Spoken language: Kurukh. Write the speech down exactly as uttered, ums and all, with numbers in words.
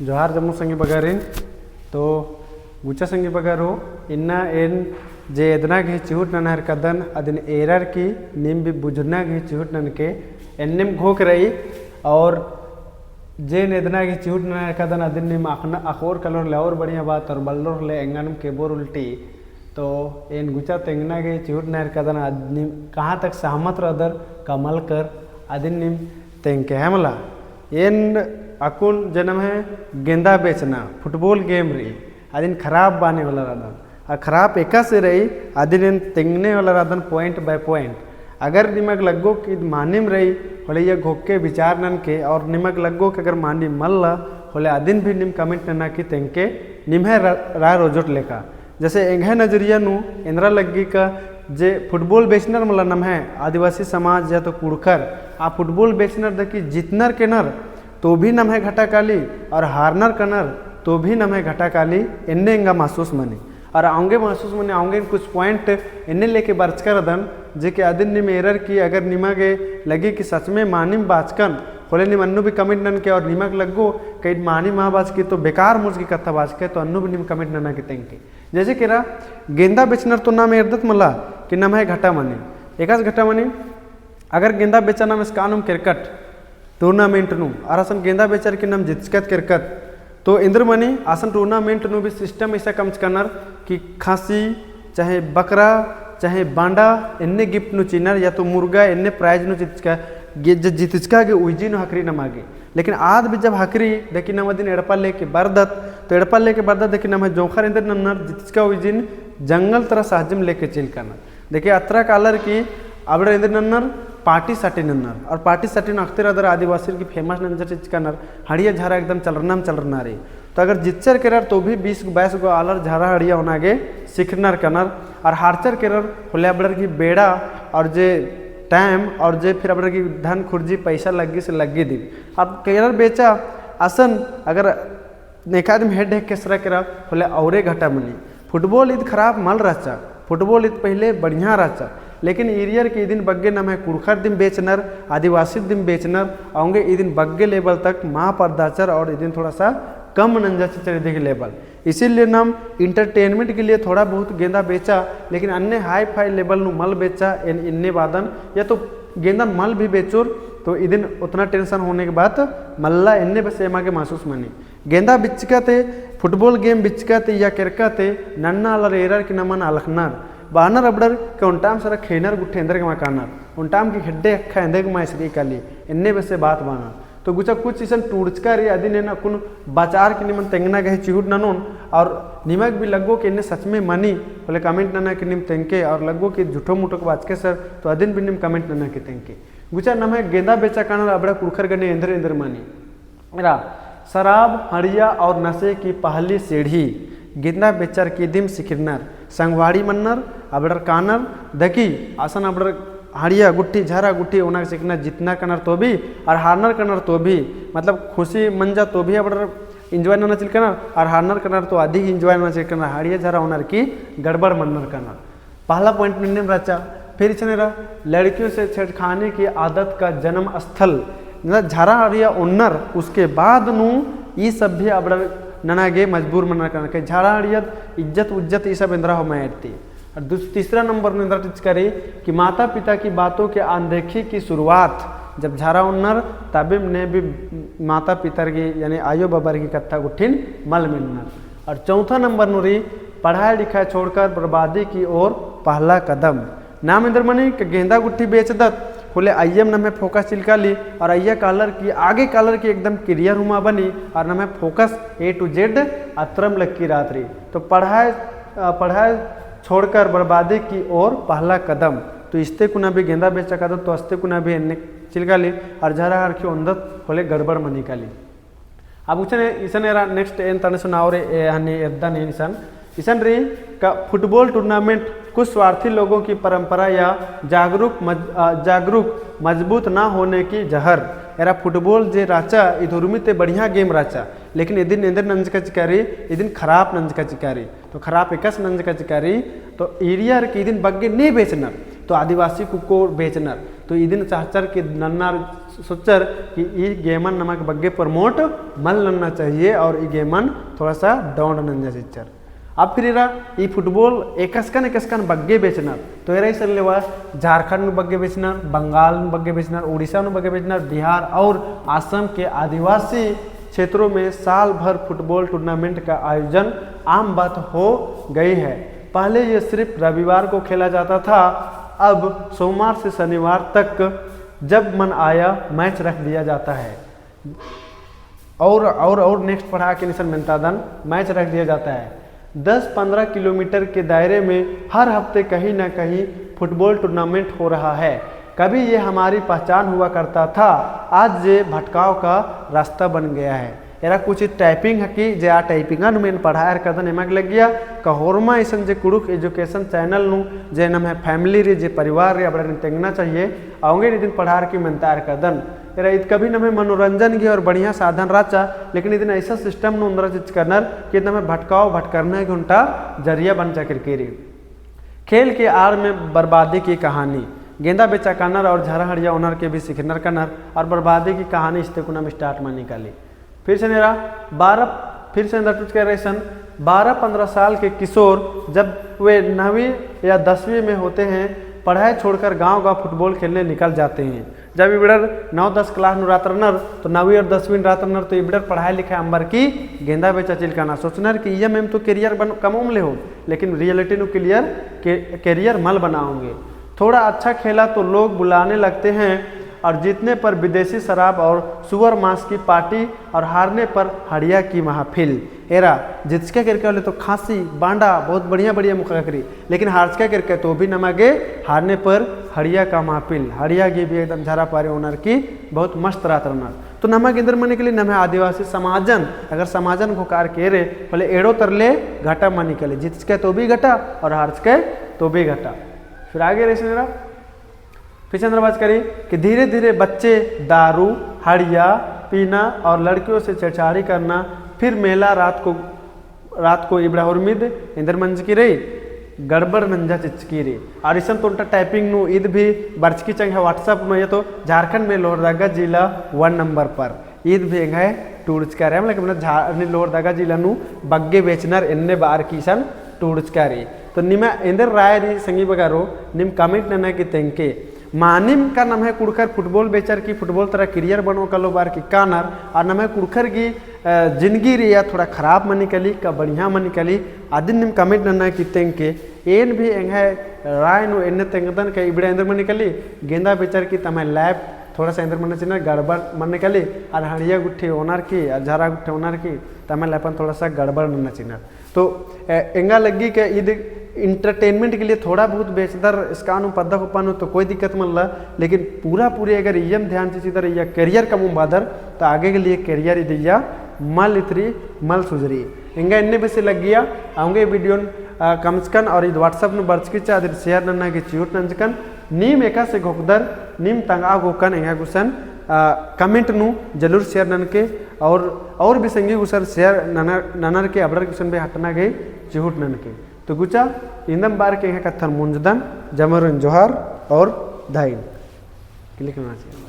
जोहार जम्मो संगी बगारिन। तो गुचा संगी बगारो, इन्ना एन जे एदना गही चिहुट नना हेरकदन, अदिन एरर की नीम भी बुझना गही चिहुट ननके एन्नेम घोख रई। और जे एन एदना गही चिहुट नना हेरकदन, अदिन नीम अखना, अखोर कलोर ले और बढ़िया बात और बल्लोर ले एंगनम केबोर उल्टी। तो एन गुचा तेंगना गही चिहुट नना हेरकदन, अद नीम कहाँ तक सहमत रअदर, का मल कर, अदिन नीम तेंगके है मला। एन अक्कुन जे नम्है गेंदा बेचना, football game रई, अदिन खराब बाने वाला रअदन। आ खराब एकासे रई, अदिन एन तेंगने वाला रअदन point by point। अगर निमग लग्गो कि मानिम रई, होले इय्या घोख के विचार ननके, और निमग लग्गो कि अगर मानिम मल्ला, होले अदिन भी नीम comment नना की तेंगके, निम्है रा-, राय रोजोट लेका। जैसे एंग्है नजरिया नू एन्दरा लग्गी का जे football बेचनर मला नम्है आदिवासी समाज या तो कुँड़ुख़र, आ football बेचनर दकी जितनर केनर तो भी नम्है घाटा काली और हारनर केनर तो भी नम्है घाटा काली, एन्ने एंगा महसूस मनी। और औंगे महसूस मनी, औंगे कुछ point एन्ने लेके बरचका रअदन, जे कि अदिन नीम एरर की अगर निमा गे लग्गी कि सच में मानिम बाचकन, होले नीम अन्नु भी comment ननके और निमग लग्गो कि मानिम मा बाचकी तो बेकार मुझ की कत्था बाचके, तो अन्नु भी नीम comment नना की तेंगके। जैसे केरा गेंदा बेचनर तो नाम एरदत मला कि नम्है घाटा मनी, एकासे घाटा मनी। अगर गेंदा बेचा नाम स्कानुम केरकट tournament नू, अर असन गेंदा बेचर की नाम जितचकत केरकत, तो एन्देर मनी असन tournament नू भी system ऐसा कमचकनर कि खसी, चाहे बकरा, चाहे बांडा, एन्ने gift नू चिअनर या तो मुर्गा एन्ने prize नू जितचका, गे-, जे जितचका गे उइजी नू हकरी नमा गे। लेकिन आद भी जब हकरी दकी नम अदिन एड़पा लेके बरदत, तो एड़पा लेके बरदत दकी नम्है जोंख़र एन्देर नन्नर जितचका उइजिन जंगल तरा सहजिम लेके चिलकनर। देखिए, अतरा कालर की अबड़र एन्देर नन्नर, पाटी साटी नन्नर। और पाटी साटी नू अख़तेर अदर आदिवासिर की famous नंजर चिचका नर, हड़िया झारा एकदम चलरनाम चलरना रई। तो अगर जितचर केरर तो भी बीस गो बाईस गो आलर झारा हड़िया ओना गे सिखरनर केनर, और हारचर केरर होले अबड़र की बेड़ा और जे time और जे फिर अबड़र की धन खुर्जी पैसा लग्गी से लग्गी दिम। अब केरर बेचा असन अगर नेखा दिम हेड हेक केसरा केरा होले औरे घाटा मनी। Football ईद खराब मल रहचा, football ईद पहिले बढ़िया रहचा, लेकिन ईरियर के इदिन बग्गे नम्है कुँड़ुख़र दिम बेचनर, आदिवासी दिम बेचनर, औंगे इदिन बग्गे level तक मा परदाचर और इदिन थोड़ा सा कम नंजा चिचर इदी गही level। इसीलिए नाम entertainment के लिए थोड़ा बहुत गेंदा बेचा, लेकिन अन्ने high-fi level नू मल बेचा, एन इन्ने बादन, या तो गेंदा मल भी बेचोर, तो इदिन उतना tension होने के बात मल्ला, एन्ने बस एमा गे महसूस मनी। गेंदा बिच्चका ती, football game बिच्चका ती या केरका ती नन्ना आलर एरर की नमन अलखनर। बअनर अबड़र के ओन्टाम सरा खेनर गुट्ठी एन्देर गे मा कानर। ओन्टाम की हेड्डे अक्खा एन्देर गे मा इसरी काली। एन्ने बेसे बात बअनर। तो गुचा कुछ इसन टूड़चका रई अदिन एन अक्कुन बचार की निमन तेंगना गही चिहुट ननोन और निमग भी लग्गो कि एन्ने सच में मनी होले comment नना की नीम तेंगके और लग्गो कि झूठो मूठो के बाचके सर तो अदिन भी नीम comment नना की तेंगके। गुचा नम्है गेंदा बेचा कानर अबड़ा कुँड़ुख़र गने एन्देर एन्देर मनी। रा, शराब, हड़िया और नशे की पहली सीढ़ी। गेंदा बेचर की दिम सिखिरनर, संगवाड़ी मन्नर, अबड़र कानर, दकी, असन अबड़र हड़िया गुट्ठी, झारा गुट्ठी, ओना सिखनर, जितना कनर तो भी, और हारनर कनर तो भी, मतलब खुशी मंजा तो भी अबड़र enjoy नना चिलकनर, और हारनर कनर तो अधिक enjoy नना चिलकनर, हड़िया झारा ओनर की गड़बड़ मन्नर कनर। पहला point निन्नेम रहचा। फिर इसन एरा लड़कियों से छेड़खानी की आदत का जन्म स्थल, मतलब झारा हड़िया ओन्नर, उसके बाद नू ई सब भी अबड़र नना गे मजबूर मन्नर कनर के झारा हड़िया इज्जत उज्जत ई सब एन्दरा हो मायरती। और दूस-, तीसरा नंबर नू एन्दरा टिचका रई कि माता पिता की बातों के अनदेखी की शुरुआत, जब झारा ओन्नर तबिम ने भी माता पितर की यानी आयो बबर की कत्था गुट्ठिन मल मेन्नर। और चौथा नंबर नू रई पढ़ाई लिखाई छोड़कर बर्बादी की ओर पहला कदम। नाम एन्देर मनी के गेंदा गुट्ठी बेचदत, होले अइय्यम नम्है focus चिलकाली, और अइय्या कालर की, आगे कालर की एकदम clear हुमा बनी, और नम्है focus A to Z अतरम लग्गी रात रई। तो पढ़ाई, अ, पढ़ाई छोड़कर बर्बादी की ओर पहला कदम। तो इस्ते कुना भी गेंदा बेचा कादत, तो अस्ते कुना भी एन्ने चिलकाली, और झारा हड़िया ओन्दत होले गड़बड़ मनी काली। अब उचन इसन एरा next एन तने सुनाओ रे, ए, हनी एद्दन एन इसन। इसन रई का football tournament कुछ स्वार्थी लोगों की परंपरा या जागरूक मज-, अ, जागरूक मजबूत ना होने की जहर। एरा football जे राचा, इद उर्मी ते बढ़िया game राचा, लेकिन इदिन एन्देर नंजका चिकारी, इदिन खराब नंजका चिकारी। तो खराब एकासे नंजका चिकारी, तो ईरियर की इदिन बग्गे ने बेचनर। तो आदिवासी कुक्को बेचनर। तो इदिन चाहचर कि नन्नर सोचर कि ई game न नमक बग्गे promote मल नन्ना चाहिए और ई game न थोड़ा सा down नन्ना चाहिए। अब फिर एरा ई football एकस्कन एकस्कन बग्गे बेचनर। तो एरा इसन लेवा झारखंड नू बग्गे बेचनर, बंगाल नू बग्गे बेचनर, उड़ीसा नू बग्गे बेचनर, बिहार और असम के आदिवासी क्षेत्रों में साल भर football tournament का आयोजन आम बात हो गई है। पहले ये सिर्फ रविवार को खेला जाता था, अब सोमवार से शनिवार तक जब मन आया match रख दिया जाता है। और, और, और next पढ़ा के निसन मेन्तादन match रख दिया जाता है। दस पन्द्रह किलोमीटर के दायरे में हर हफ्ते कहीं ना कहीं football tournament हो रहा है। कभी ये हमारी पहचान हुआ करता था, आज ये भटकाव का रास्ता बन गया है। एरा कुछ typing हकी, जे आ typing नू मेन पढ़ायर कदन एमक लग्गिया, कहोरमा इसन जे कुँड़ुख़ education channel नू, जे नम्है family रई, जे परिवार रई, अबड़न तेंगना चाहिए, औंगे इदिन पढ़ार की मेन्तायर कदन। एरा ईद कभी नम्है मनोरंजन गे और बढ़िया साधन रहचा, लेकिन इदिन ऐसा system नू ओन्दरा चिच्चकनर कि नम्है भटकाव भटकरना गे ओन्टा जरिया बनचा केरकी रई। खेल के आड़ में बर्बादी की कहानी। गेंदा बेचा कानर और झरा हड़िया ओनर के भी सिखनर कनर और बर्बादी की कहानी इस्ते कुना में start मनी काली। फिर से नेरा बारह, फिर से नेरा टूट के रईसन, बारह पन्द्रह साल के किशोर जब वे नवीं या दसवीं में होते हैं, पढ़ाई छोड़कर गांव-गांव football खेलने निकल जाते हैं। जब इबड़र नौ दस class नू रातरनर, तो नवीं और दसवीं रातरनर, तो इबड़र पढ़ाई लिखाई अम्बर की गेंदा बेचा चिलकाना सोचनर कि इया में तो career बन-, कमउम ले हो, लेकिन reality नू clear के-, career मल बनाओगे। थोड़ा अच्छा खेला तो लोग बुलाने लगते हैं और जीतने पर विदेशी शराब और सुअर मांस की party और हारने पर हड़िया की महफिल। एरा जितचका केरका होले तो खांसी, बांडा, बहुत बढ़िया बढ़िया मुखा ककरी, लेकिन हारचका केरका तो भी नमा गे हारने पर हड़िया का महफिल, हड़िया गे भी एकदम झरा पारी ओनर की बहुत मस्त रात रहना। तो नमा गे एन्देर मनी काली, नम्है आदिवासी समाजन, अगर समाजन घोकार केरे, होले एड़ो तरले घाटा मनी काली, जितचका तो भी घाटा और हारचका तो भी घाटा। फिर आगे रईसन एरा फिर से एन्देर बाचका रई कि धीरे-धीरे बच्चे दारू, हड़िया पीना और लड़कियों से छेड़छाड़ी करना, फिर मेला रात को, रात को इबड़ा उर्मिद एन्देर मंजकी रई, गड़बड़ नंजा चिच्चकी रई। और इसन तो ओन्टा typing नू ईद भी बरचकी चंगा WhatsApp में, ये तो झारखंड में लोहरदगा जिला one number पर। ईद भी एंग्है टूड़चका रई, मतलब कि मने झा-, नी लोहरदगा जिला नू बग्गे बेचनर एन्ने बअर की इसन टूड़चका रई। तो निमा एन्देर राय रई संगी बगरो, नीम comment नना की तेंगके। मानिम का नम्है कुँड़ुख़र football बेचर की football तरा career बनो कालो बअर की कानर, और नम्है कुँड़ुख़र की, अ, जिनगी रई या थोड़ा खराब मनी काली का बढ़िया मनी काली, अदिन नीम comment नना की तेंगके। एन भी एंग्है राय नू एन्ने तेंगदन का इबड़ा एन्देर मनी काली, गेंदा बेचर की तम्है life थोड़ा सा एन्देर मन्ना चिनर, गड़बड़ मन्ना काली, और हड़िया गुट्ठी ओनर की, और झरा गुट्ठी ओनर की, तम्है life न थोड़ा सा गड़बड़ मन्ना चिनर। तो, ए, एंगा लग्गी के ईद entertainment के लिए थोड़ा बहुत बेचदर, इसका नू पद्दा कुप्पा नू तो कोई दिक्कत मल्ला, लेकिन पूरा पूरी अगर इयम ध्यान चिच्चदर या career कमउम बअदर, तो आगे के लिए career ईद इय्या मल इतरी, मल सुजरी। एंगा एन्ने बेसे लग्गिया, औंगे video न, आ, कमचकन और ईद WhatsApp नू बरचकी चा, अदिन share नन्ना गे चिहुट नंजकन। नीम एकासे घोखदर, नीम तंगआ घोखन एंगा गुसन, आ, comment नू जरूर share ननके और, और भी संगी गुसन share ननर, ननर के अबड़र गुसन भी हटना गे चिहुट ननके। तो गुचा, इन्दम बअर के एंगा कत्थन मुंजदन, जमरुन जोहार और धाइन। Click नना चाहिए।